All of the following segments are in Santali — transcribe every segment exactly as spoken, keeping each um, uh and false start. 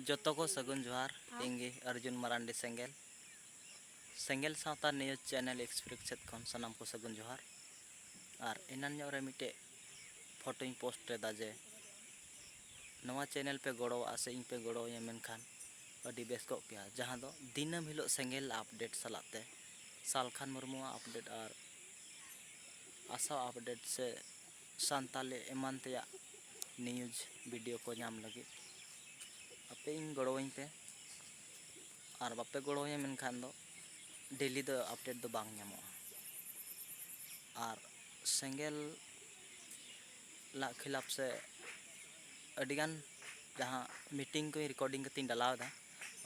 ᱡᱚᱛᱚ ᱠᱚ ᱥᱟᱹᱜᱩᱱ ᱡᱚᱦᱟᱨ᱾ ᱤᱧ ᱜᱮ ᱟᱨᱡᱩᱱ ᱢᱟᱨᱟᱱᱰᱤ ᱥᱮᱸᱜᱮᱞ᱾ ᱥᱮᱸᱜᱮᱞ ᱥᱟᱶᱛᱟ news channel Express ᱥᱮᱫ ᱠᱷᱚᱱ ᱥᱟᱱᱟᱢ ᱠᱚ ᱥᱟᱹᱜᱩᱱ ᱡᱚᱦᱟᱨ᱾ ᱟᱨ ᱮᱱᱟᱱ ᱧᱚᱜ ᱨᱮ ᱢᱤᱫᱴᱮᱡ ᱯᱷᱳᱴᱳᱧ ᱯᱳᱥᱴ ᱞᱮᱫᱟ ᱡᱮ ᱱᱚᱣᱟ channel ᱯᱮ ᱜᱚᱲᱚᱣᱟᱜᱼᱟ ᱥᱮ ᱤᱧ ᱯᱮ ᱜᱚᱲᱚᱣᱟᱹᱧᱟ, ᱢᱮᱱᱠᱷᱟᱱ ᱟᱹᱰᱤ ᱵᱮᱥ ᱠᱚᱜ ᱠᱮᱭᱟ, ᱡᱟᱦᱟᱸ ᱫᱚ ᱫᱤᱱᱟᱹᱢ ᱦᱤᱞᱳᱜ ᱥᱮᱸᱜᱮᱞ update ᱥᱟᱞᱟᱜ ᱛᱮ ᱥᱟᱞᱠᱷᱟᱱ ᱢᱩᱨᱢᱩᱣᱟᱜ update ᱟᱨ ᱟᱥᱟ update ᱥᱮ ᱥᱟᱱᱛᱟᱞᱤ ᱮᱢᱟᱱ ᱛᱮᱭᱟᱜ news video ᱠᱚ ᱧᱟᱢ ᱞᱟᱹᱜᱤᱫ ᱟᱯᱮ ᱤᱧ ᱜᱚᱲᱚᱣᱟᱹᱧ ᱯᱮ᱾ ᱟᱨ ᱵᱟᱯᱮ ᱜᱚᱲᱚᱣᱟᱹᱧᱟ ᱢᱮᱱᱠᱷᱟᱱ ᱫᱚ daily ᱫᱚ update ᱫᱚ ᱵᱟᱝ ᱧᱟᱢᱚᱜᱼᱟ᱾ ᱟᱨ ᱥᱮᱸᱜᱮᱞ ᱞᱟᱜ ᱠᱷᱤᱞᱟᱯ ᱥᱮ ᱟᱹᱰᱤᱜᱟᱱ ᱡᱟᱦᱟᱸ meeting ᱠᱚ recording ᱠᱟᱛᱮᱧ ᱰᱟᱞᱟᱣ ᱮᱫᱟ,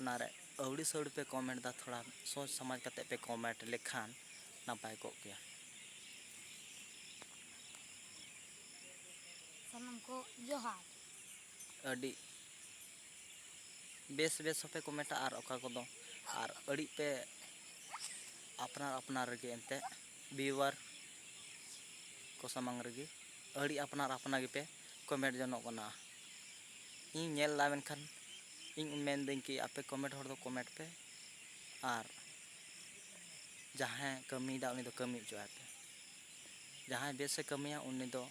ᱚᱱᱟᱨᱮ ᱟᱹᱣᱲᱤ ᱥᱟᱹᱣᱲᱤ ᱯᱮ comment ᱮᱫᱟ᱾ ᱛᱷᱚᱲᱟ ᱥᱚᱪ ᱥᱚᱢᱟᱡᱽ ᱠᱟᱛᱮ ᱯᱮ comment ᱞᱮᱠᱷᱟᱱ ᱱᱟᱯᱟᱭ ᱠᱚᱜ ᱠᱮᱭᱟ᱾ ᱥᱟᱱᱟᱢ ᱠᱚ ᱡᱚᱦᱟᱨ᱾ ᱟᱹᱰᱤ ᱵᱮᱥ ᱵᱮᱥ ᱦᱚᱸᱯᱮ comment ᱟ ᱟᱨ ᱚᱠᱟ ᱠᱚᱫᱚ ᱟᱨ ᱟᱹᱲᱤᱡ ᱯᱮ ᱟᱯᱱᱟᱨ ᱟᱯᱱᱟᱨ ᱨᱮᱜᱮ ᱮᱱᱛᱮᱫ viewer ᱠᱚ ᱥᱟᱢᱟᱝ ᱨᱮᱜᱮ ᱟᱹᱲᱤ ᱟᱯᱱᱟᱨ ᱟᱯᱱᱟᱨ ᱜᱮᱯᱮ comment ᱡᱚᱱᱚᱜ ᱠᱟᱱᱟ᱾ ᱤᱧ ᱧᱮᱞ ᱮᱫᱟ, ᱢᱮᱱᱠᱷᱟᱱ ᱤᱧ ᱢᱮᱱᱫᱟᱹᱧ ᱠᱤ ᱟᱯᱮ comment ᱦᱚᱲ ᱫᱚ comment ᱯᱮ ᱟᱨ ᱡᱟᱦᱟᱸᱭ ᱠᱟᱹᱢᱤᱭᱮᱫᱟ ᱩᱱᱤ ᱫᱚ ᱠᱟᱹᱢᱤ ᱦᱚᱪᱚᱣᱟᱭ ᱯᱮ᱾ ᱡᱟᱦᱟᱸᱭ ᱵᱮᱥᱮ ᱠᱟᱹᱢᱤᱭᱟ ᱩᱱᱤ ᱫᱚ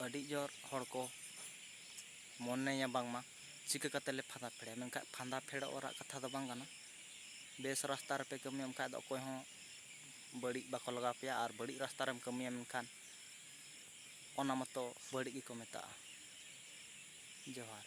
ᱟᱹᱰᱤ ᱡᱳᱨ ᱦᱚᱲ ᱠᱚ ᱢᱚᱱᱮᱭᱟ ᱵᱟᱝᱢᱟ ᱪᱤᱠᱟᱹ ᱠᱟᱛᱮ ᱞᱮ ᱯᱷᱟᱸᱫᱟ ᱯᱷᱮᱲᱮᱭᱟ, ᱢᱮᱱᱠᱷᱟᱱ ᱯᱷᱟᱸᱫᱟ ᱯᱷᱮᱲᱚᱜ ᱨᱮᱭᱟᱜ ᱠᱟᱛᱷᱟ ᱫᱚ ᱵᱟᱝ ᱠᱟᱱᱟ᱾ ᱵᱮᱥ ᱨᱟᱥᱛᱟ ᱨᱮᱯᱮ ᱠᱟᱹᱢᱤᱭᱟ ᱮᱱᱠᱷᱟᱱ ᱫᱚ ᱚᱠᱚᱭ ᱦᱚᱸ ᱵᱟᱹᱲᱤᱡ ᱵᱟᱠᱚ ᱞᱟᱜᱟᱣ ᱯᱮᱭᱟ, ᱟᱨ ᱵᱟᱹᱲᱤᱡ ᱨᱟᱥᱛᱟ ᱨᱮᱢ ᱠᱟᱹᱢᱤᱭᱟ ᱢᱮᱱᱠᱷᱟᱱ ᱚᱱᱟ ᱢᱚᱛᱚ ᱵᱟᱹᱲᱤᱡ ᱜᱮᱠᱚ ᱢᱮᱛᱟᱜᱼᱟ᱾ ᱡᱚᱦᱟᱨ᱾